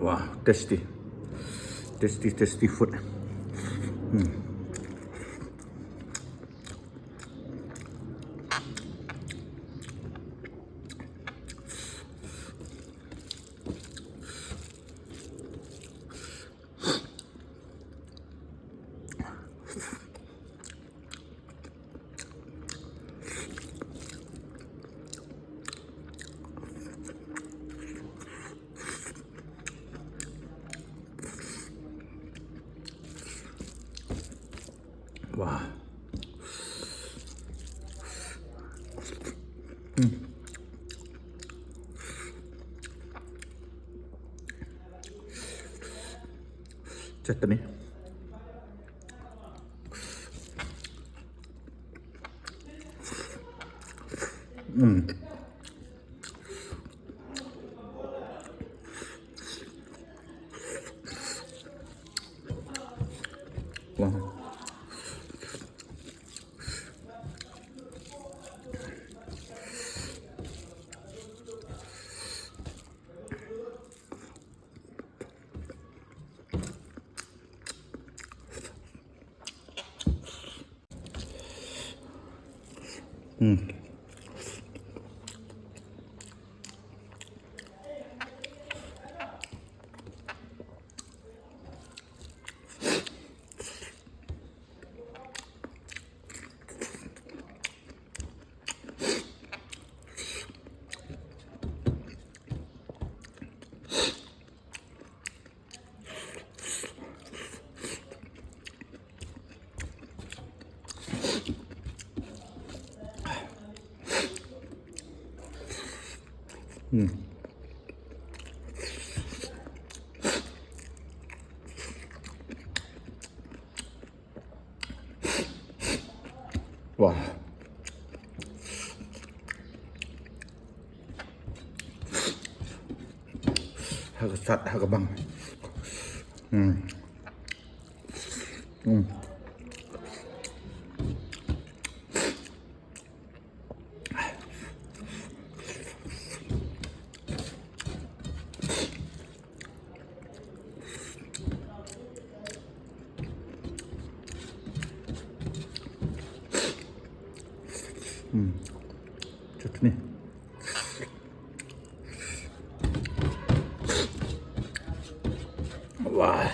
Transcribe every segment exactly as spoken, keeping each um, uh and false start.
Wow, tasty. Tasty, tasty food. Hmm. Wow. Hmm. Chutney. Hmm. Wow. Hmm. Hmm. Wah. Ha ka sat, ha ka bang. Hmm. Hmm. Hmm. Chutney. Wah.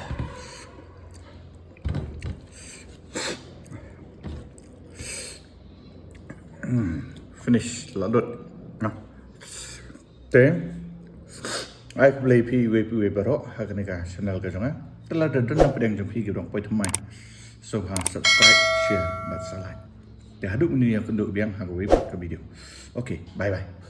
Hmm. Finish, la dot. Nah. Te, ai khublei phi iwei pa iwei baroh ha kane ka channel ka jong nga. Te lada don na pdeng jong phi kiba dang poi thymmai, sngewbha subscribe, share bad sa like. Te haduh mynne ngin ïakynduh biang ha kawei pat ka video. Okay, bye bye.